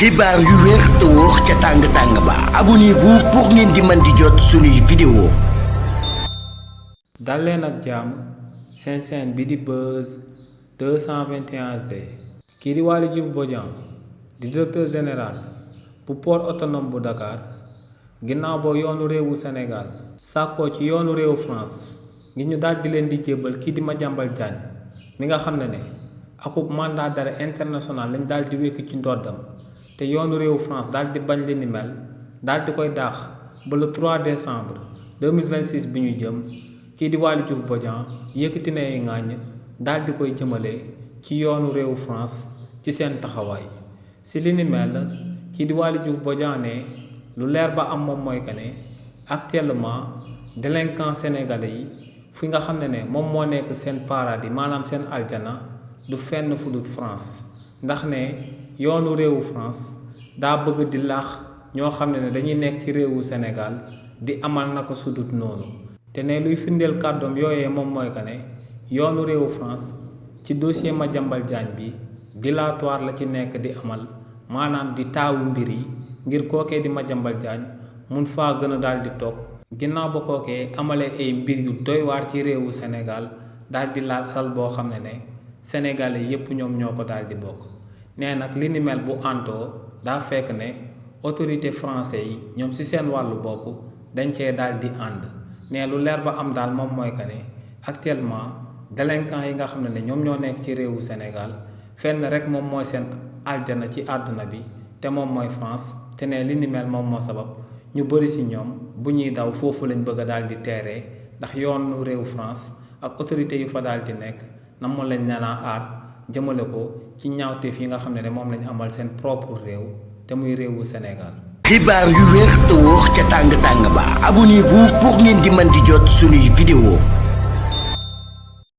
xibaar yu wér te wóor ca tàng ba abonnez-vous pour ngeen di mën di jot suñuy vidéo. dal leen ak jàmm seen chaîne bi di Buzz 221 HD. kii di Waly Diouf Bodian di directeur général bu port autonome bu Dakar ginnaaw boo yoonu réewu Sénégal sàkkoo ci yoonu réewu France ngir ñu daal di leen di jébbal kii di Madiambal Diagne mi nga xam ne akub mandat d'arrêt international lañ daal di wékk ci ndoddam te yoonu réewu France daal di bañ li ni mel daal di koy daax ba le 3 décembre 2026 bi ñu jëm kii di Waly Diouf Bodian yëkkati na ay ŋàññ daal di koy jëmale ci yoonu réewu France ci seen taxawaay si li ni mel kii di Waly Diouf Bodian ne lu leer ba am moom mooy que ne actuellement délinquants sénégalais yi fi nga xam ne moom moo nekk seen paradis maanaam seen aljana du fenn fu dul France ndax ne yoonu réewu France daa bëgg di laax ñoo xam ne dañuy nekk ci réewu Sénégal di amal naka sudut noonu te ne luy firndeel kàddoom yooyee moom mooy que ne yoonu réewu France ci dossier Madiambal Diagne bi dilatoire la ci nekk di amal maanaam di taawu mbir yi ngir kookee di Madiambal Diagne mun faa gën a daal di toog ginnaaw ba kookee amalee ay mbir yu doy waar ci réewu Sénégal daal di laal alal boo xam ne Sénégalais yépp ñoom ñoo ko daal di bokk nee nag li ni mel bu àntoo daa fekk ne autorité français yi ñoom ci seen wàllu bopp dañ cee daal di ànd mais lu leer ba am daal moom mooy que ne actuellement délinquants yi nga xam ne ñoom ñoo nekk ci réewu Sénégal fenn rek moom mooy seen aljana ci àdduna bi te moom mooy France te ne li ni mel moom moo sabab ñu bëri ci ñoom bu ñuy daw foofu lañ bëgg a daal di teeree ndax yoonu réewu France ak autorité yu fa daal di nekk nam mo lañ nanaa aar jëmale ko ci ñaawteef yi nga xam ne moom lañ amal seen propre réew te muy réewu Sénégal. xibaar yu wér te wóor ca tàng ba abonnez-vous pour ngeen di mën di jot suñuy vidéo.